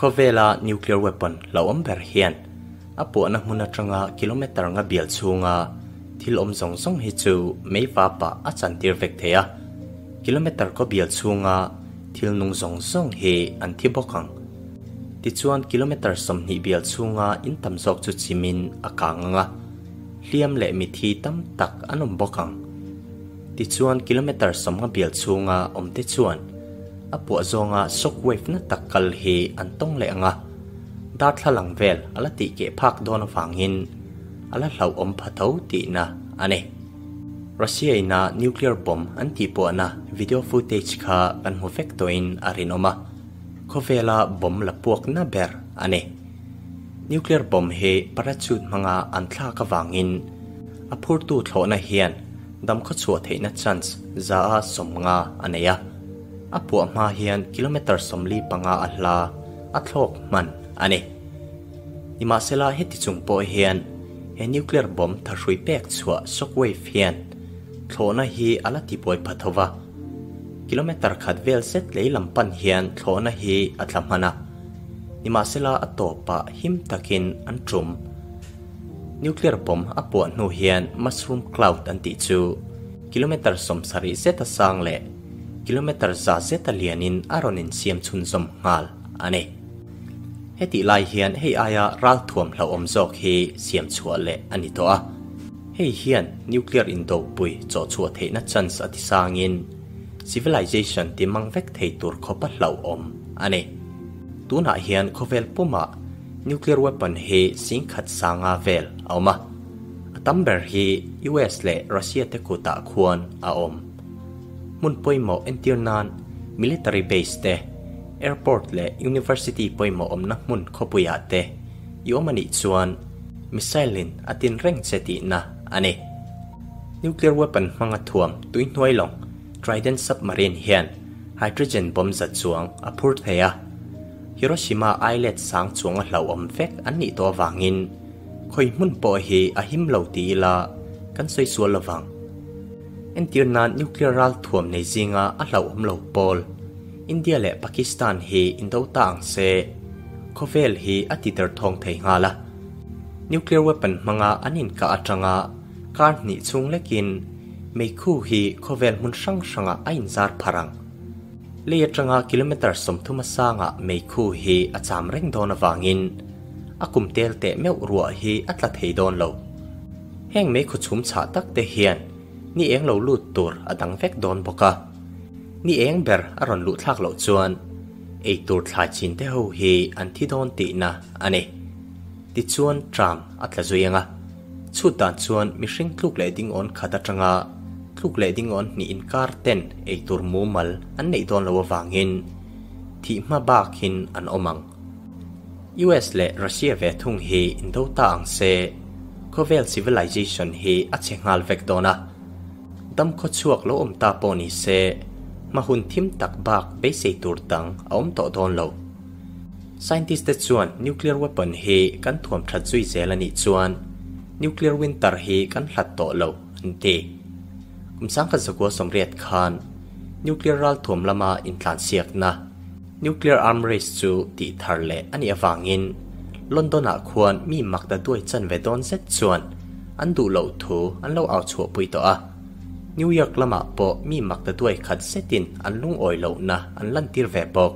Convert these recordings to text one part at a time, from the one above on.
Khawvela nuclear weapon hlauhawm ber hian a puahna hmun atanga kilometre nga bial chhunga thil awm zawng zawng hi chu mei vapah a chantir vek thei a, kilometre kaw bial chhunga thil nung zawng zawng hi an thi bawk ang. Tichuan kilometre 20 bial chhunga in tam zawk chu chimin a kang ang a, hliam leh mithi tam tak an awm bawk ang. Tichuan kilometre 50 bial chhunga awmte chuan a puah zawnga shock wave na tak kal hi an tawng leh ang a, darthlalang vel a la tih keh phak dawn avangin a la hlauhawm pha tho tihna a ni. Russia ina nuclear bomb an tihpuahna video footage kha kan hmu vek tawhin a rinawm a, khawvela bomb la puakna ber a ni. Nuclear bomb hi parachute hmanga an thlak avangin a phurtu thlawhna hian dam khaw chhuah theihna chance 50% a nei a. A puah hma hian kilometre 45 a hla a thlawk hman a ni. Nimahsela heti chung pawh hian he nuclear bomb thahrui pek chhuah shockwave hian thlawhna hi a la tibuai pha tho va. Kilometre khat vel zet lei lam pan hian thlawhna hi a tla hman a. Nimahsela a tawpah him takin an tum. Nuclear bomb a puah hnu hian mushroom cloud an tih chu kilometre 70 zeta sang leh kilometre 100 zeta lianin a rawn insiam chhunzawm nghal a ni. Heti lai hian hei aia ral thuam hlauhawm zawk hi siam chhuah leh a ni tawh a. Hei hian nuclear indopui chaw chhuah theihna chance a tisangin civilization ti mang vek thei tur khawpa hlauhawm a ni. Tunah hian khawvel puma nuclear weapon hi 100,000 vel a awm a. A tam ber hi US leh Russia te kutah khuan a awm. Hmun pawimawh entir nan military base te, airport leh university pawimawh awmna hmun khawpuiah te i awm anih chuan missile in a tin reng che tihna a ni. Nuclear weapon hmanga thuam tuihnuai lawng Trident submarine hian hydrogen bomb za chuang a phur thei a. Hiroshima islet sang chuang a hlauhawm vek an nih tawh awangin khawi hmun pawh hi a him lo ti ila kan sawi sual lovang. Entir nan nuclear ral thuam nei zinga a hlauhawm lo pawl India leh Pakistan hi indo ta ang se khawvel hi a ti der thawng thei nghal a. Nuclear weapon hmanga an inka atanga kar hnih chhung lekin meikhu hi khawvel hmun hrang hranga a inzar pharang. Lei atanga kilometre 30 sanga meikhu hi a cham reng dawn awangin a kum tel te meuh ruah hi a tla thei dawn lo. Heng meikhu chhum chhah tak te hian ni eng lo lut tur a dang vek dawn bawk a. Ni eng ber a rawn luh thlak loh chuan ei tur thlai chin te ho hi an thi dawn tihna a ni. Tichuan tram a tla zui anga. Chhut dan chuan mihring tluk leh ding awn khat atanga tluk leh ding awn hnih inkar ten ei tur mumal an neih dawn lo awangin thih hma bakin an awm ang. US leh Russia ve thung hi indo ta ang se khawvel civilization hi a che nghal vek dawn a. Dam khaw chhuak lo awm ta pawh ni se hma hun thim tak bak beisei tur dang a awm tawh dawn lo. Scientist te chuan nuclear weapon hi kan thuam that zui zel anih chuan nuclear winter hi kan hlat tawh lo an ti. Kum 1980 khan nuclear ral thuam lama intlan siakna nuclear arm race chu tih thar leh ani awangin London ah khuan mi makta duai chan ve dawn zet chuan an duh lo thu an lo au chhuah pui tawh a. New York lama pawh mi makta duai khat zetin an lung awi lo na an lan tir ve bawk.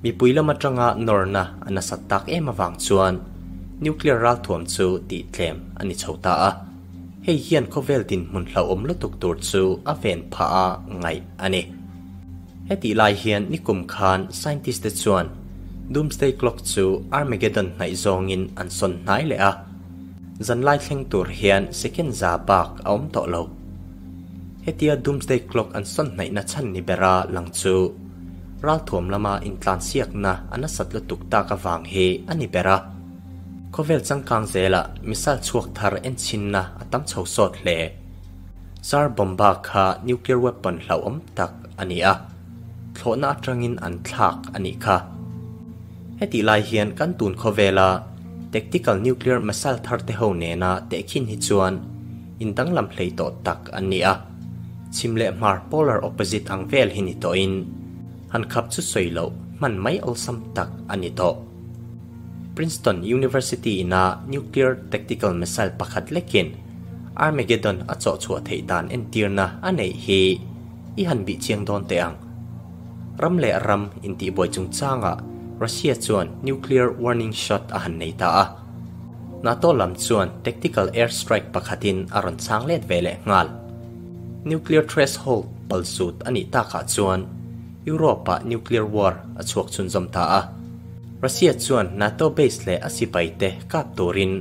Mi pui lama tanga norna an a sat tak em awang chuan nuclear ral thuam chu tih tlem ani chho ta a. Hei hian khawvel din hmun hlauhawm lutuk tur chu a ven pha a ngai ani. Heti lai hian nikum khan scientist te chuan Doomsday Clock chu Armageddon hnaih zawngin an sawn hnai leh a. Zan lai thleng tur hian second za bak a awm tawh lo. Hetia Doomsday Clock an sawn hnaih na chhan ni bera lang chu ral thuam lama intlan siakna an a sat lutuk tak awang hi ani bera. Khawvel changkang zela missile chhuak thar en chinna a tam chho sawt hle. Tsar bomba kha nuclear weapon hlauhawm tak ani a. Thlawhna atangin an thlak ani kha. Heti lai hian kan tun khawvela tactical nuclear missile thar te ho nena te khin hi chuan indang lam hlei tawh tak an ni a. Chim leh hmar polar opposite ang vel hi ni tawhin han khap chu sawi lo hman mai awlsam tak a ni tawh. Princeton University ina nuclear tactical missile pakhat lekin Armageddon a chawh chhuah theih dan entirna a neih hi i han bih chiang dawn teh ang. Ram leh ram intihbuai chungchangah Russia chuan nuclear warning shot a han nei ta a. NATO lam chuan tactical air strike pakhatin a rawn chhang let ve leh nghal. Nuclear threshold palzut a nih takah chuan Europe-ah nuclear war a chhuak chhunzawm ta a. Russia chuan NATO base leh a sipaite kap turin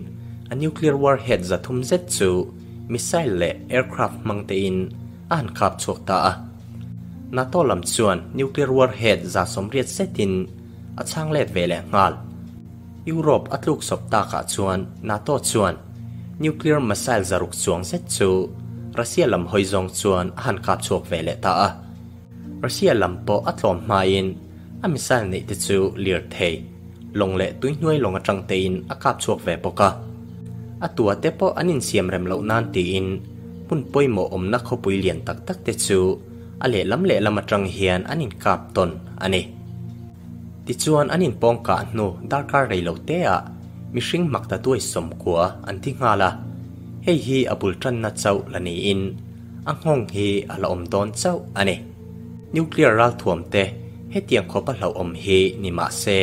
a nuclear warhead 300 zet chu missile leh aircraft hmang tein a han kap chhuak ta a. NATO lam chuan nuclear warhead 180 zetin a chhang let ve leh nghal. Europe a tluk sawp takah chuan NATO chuan nuclear missile 600 chuang zet chu Russia lam hawi zawng chuan a han kap chhuak ve leh ta a. Russia lam pawh a tlawm hmain a missile neih te chu lir thei, lawng leh tuihnuai lawng atang tein a kap chhuak ve bawk a. A tua te pawh an insiam rem loh nan tiin hmun pawimawh awmna khawpui lian tak tak te chu a lehlam lehlam atang hian an inkap tawn a ni. Tichuan an inpawng kah hnu darkar rei lo te ah mihring mak ta tuai 90 an ti nghal a, hei hi a bul tanna chauh la niin a nghawng hi a la awm dawn chauh a ni. Nuclear ralthuam te hetiang khawpa hlauhawm hi ni mah se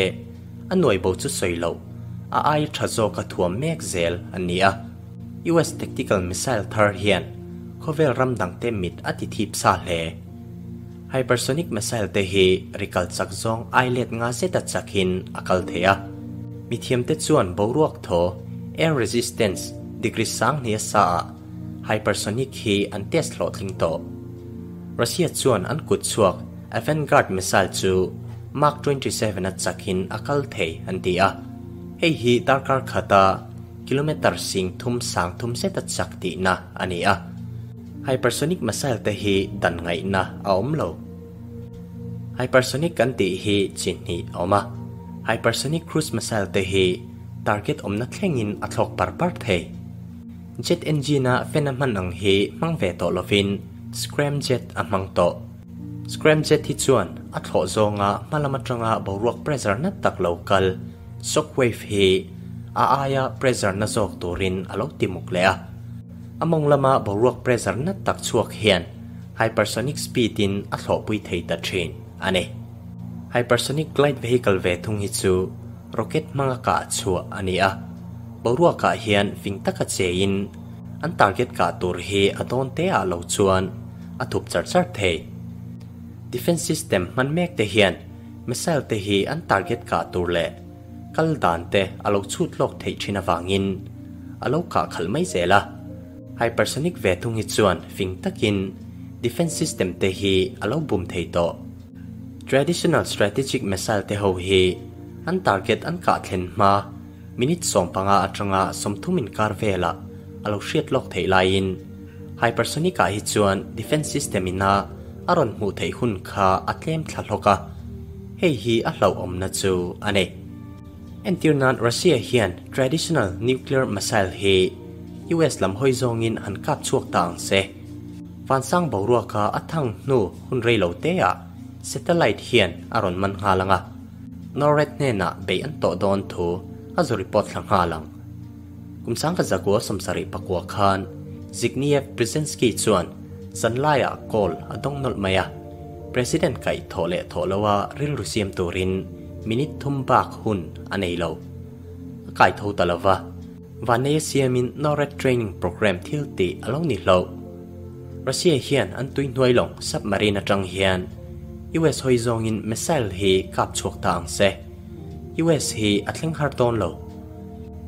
a nuai bo chu sawi loh a ai tha zawka thuam mek zel an ni a. US tactical missile thar hian khawvel ram dangte mit a ti thip sa hle. Hypersonic missile te hi rikal chak zawng ai let nga zeta chakin a kal thei a. Mithiam te chuan boruak thaw, air resistance, degree sang hnia sa ah hypersonic hi an test hlawhtling tawh. Russia chuan an kut chhuak Avangard missile chu Mach 27 a chakin a kal thei an ti a. Hei hi darkar khata kilometer 3030 zeta chak tihna a ni a. Hypersonic missile te hi dan ngaihna a awm lo. Hypersonic kan tih hi chi hnih a awm a. Hypersonic cruise missile te hi target awmna thlengin a thlawk par par thei. Jet engine a fan a hman ang hi hmang ve tawh lovin scramjet a hmang tawh. Scramjet hi chuan a thlawh zawnga hmalam atanga boruak pressure na tak lo kal shockwave hi a aia pressure na zawk turin a lo timuk leh a. A mawng lama boruak pressure na tak chhuak hian hypersonic speed in a thlawhpui thei ta thin a ni. Hypersonic glide vehicle ve thung hi chu rocket hmanga kah chhuah a ni a. Boruakah hian fing taka chein an target kah tur hi a dawn te ah lo chuan a thup char char thei. Defense system hman mek te hian missile te hi an target kah tur leh kal dan te a lo chhut lawk theih thin awangin a lo kah khalh mai zel a. Hypersonic ve thung hi chuan fing takin defense system te hi a lo bum thei tawh. Traditional strategic missile te ho hi an target an kah thlen hma minute 15 atanga 30 inkar vela a lo hriat lawk theih laiin hypersonic ah hi chuan defense system ina a rawn hmuh theih hun kha a tlem thla hlawk a. Hei hi a hlauhawmna chu a ni. Entirnan Russia hian traditional nuclear missile hi US lam hawi zawngin han kap chhuak ta ang se. Vansang boruaka a thang hnu hun rei lo te ah satellite hian a rawn man nghal anga. NORAD hnenah bei an tawh dawn thu a zu report thla nghal ang. Kum 1979 khan Zbigniew Brzezinski chuan zanlaiah call a dawng nawlh mai a. President kai thaw leh thaw loa rilru siam turin minute thum bak hun a nei lo. A kai tho ta lova. Vanneia siamin NORAD training program thil ti a lo ni hlo. Russia hian an tuihnuai lawng submarine atang hian US hawi zawngin missile hi kap chhuak ta ang se. US hi a thleng har dawn lo.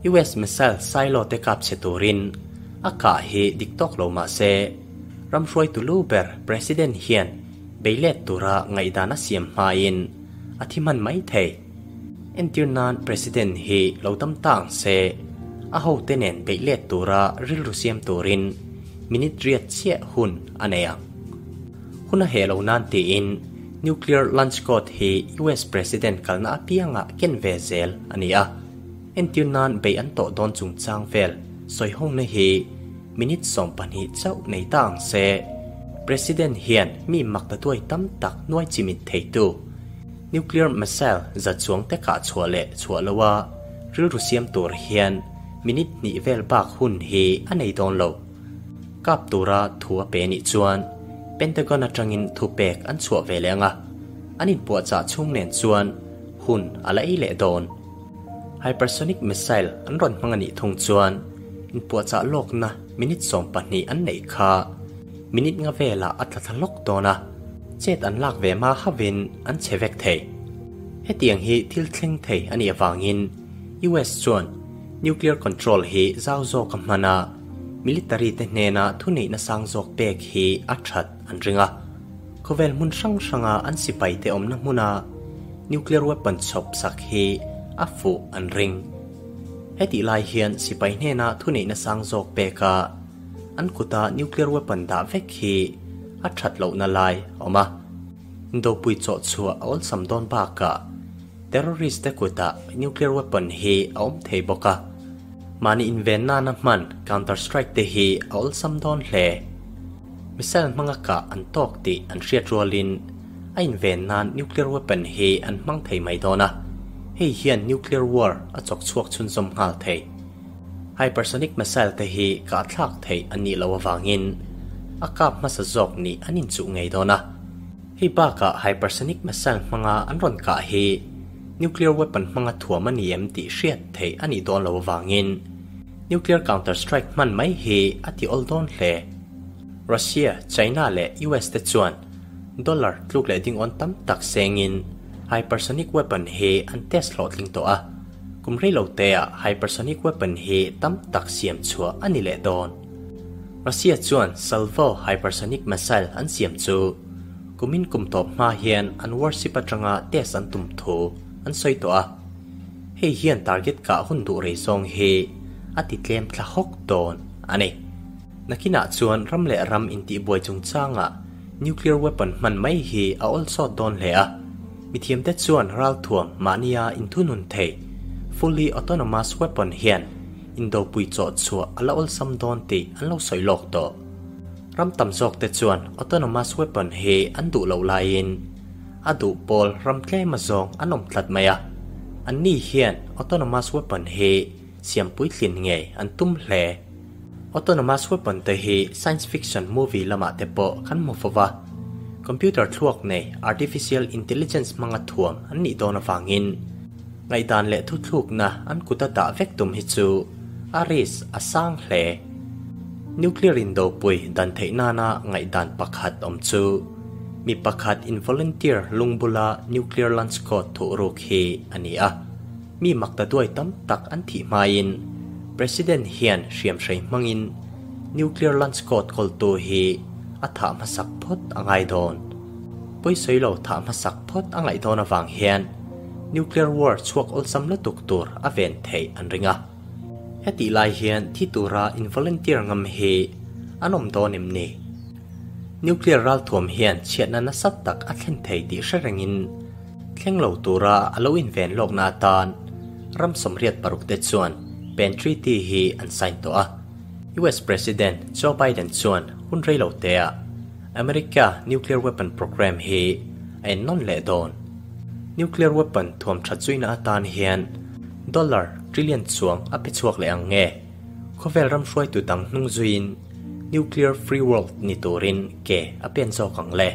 US missile silo te kap che turin a kah hi dik tawk lo mah se ram hruai tu lu ber president hian beilet tura ngaihdan a siam hmain a thi hman mai thei. Entirnan president hi lo dam ta ang se a ho te nen beilet tura rilru siam turin minute riat chiah hun a nei ang. Hun a he lo nan tiin nuclear launch code hi US president kalna apianga ken ve zel a ni a. Entirnan bei an tawh dawn chungchang vel sawi ho na hi minute 12 chauh nei ta ang se. President hian mi mak ta tuai tam tak nuai chimit thei tu. Nuclear missile za chuang te kah chhuah leh chhuah loha rilru siam tur hian minute hnih vel bak hun hi a nei dawn lo. Kap tura thu a pe nih chuan Pentagon atangin thupek an chhuah ve leh ang a, an inpuahchah chhung nen chuan hun a la ei leh dawn. Hypersonic missile an rawn hmang a nih thung chuan inpuahchah lawkna minute 12 an neih kha minute nga velah a tla thla hlawk dawn a, chet an lak ve hma hauhin an che vek thei. Hetiang hi thil thleng thei a nih avangin US chuan nuclear control hi zau zawk a hman a, military te hnena thuneihna sang zawk pek hi a that an ring a. Khawvel hmun hrang hranga an sipai te awmna hmuna nuclear weapon chhawp sak hi a fuh an ring. Hetih lai hian sipai hnena thuneihna sang zawk pek a, an kuta nuclear weapon dah vek hi a that lohna lai a awm a. Dopui chawh chhuah a awlsam dawn bakah terrorist te kutah nuclear weapon hi a awm thei bawk a. Mahni inven nana hman counter strike te hi a awlsam dawn hle. Missile hmanga kah an tawk tih an hriat rualin a inven nan nuclear weapon hi an hmang thei mai dawn a. Hei hian nuclear war a chawk chhuak chhunzawm nghal thei. Hypersonic missile te hi kah thlak theih an nih loh avangin a kap hmasa zawk nih an inchuh ngei dawn a. Hei bakah hypersonic missile hmanga an rawn kah hi nuclear weapon hmanga thuam a ni em tih hriat theih a nih dawn loh avangin nuclear counter strike hman mai hi a ti awl dawn hle. Russia, China leh US te chuan dollar tluk leh ding awn tam tak sengin hypersonic weapon hi an test hlawhtling tawh a. Kum rei lo teah hypersonic weapon hi tam tak siam chhuah a ni leh dawn. Russia chuan Salvo hypersonic missile an siam chu kumin kum tawp hma hian an warship atanga test an tum thu an sawi tawh a. Hei hian target kah hun duh rei zawng hi a ti tlem thla hawk dawn a ni. Nakinah chuan ram leh ram intihbuai chungchangah nuclear weapon hman mai hi a awl sawt dawn hle a. Mithiamte chuan ralthuam mahnia inthunun thei fully autonomous weapon hian indopui chawh chhuah a la awlsam dawn tih an lo sawi lawk tawh. Ram tam zawk te chuan autonomous weapon hi an duh loh laiin a duh pawl ram tlem a zawng an awm tlat mai a. Anni hian autonomous weapon hi siam puitlin ngei an tum hle. Autonomous weapon te hi science fiction movie lamah te pawh kan hmu fo va. Computer thluak nei artificial intelligence hmanga thuam an nih dawn avangin ngaihdan leh thuthlukna an kuta dah vek tum hi chu a risk a sang hle. Nuclear indopui dan theih nana ngaihdan pakhat awm chu mi pakhat in volunteer lungbula nuclear launch code thuh ruk hi a ni a. Mi makta duai tam tak an thih hmain President hian hriam hrei hmangin nuclear launch code kawltu hi a thah hmasak phawt a ngai dawn. Pawisawi lo thah hmasak phawt a ngaih dawn avang hian nuclear war chhuak awlsam lutuk tur a ven theih an ring a. Hetih lai hian thi tura in volunteer ngam hi an awm dawn em ni? Nuclear ralthuam hian chhiatna nasa tak a thlen thei tih hre rengin thleng lo tura a lo inven lawkna atan ram 86 te chuan Pen Treaty hi an sign tawh a. US President Joe Biden chuan hun rei lo teah America nuclear weapon program hi a ennawn leh dawn. Nuclear weapon thuam tha chuina atan hian dollar trillion chuang a pe chhuak leh ang nge. Khawvel ram hruaitu dang hnung zuiin nuclear free world ni turin ke a pen zawk ang le.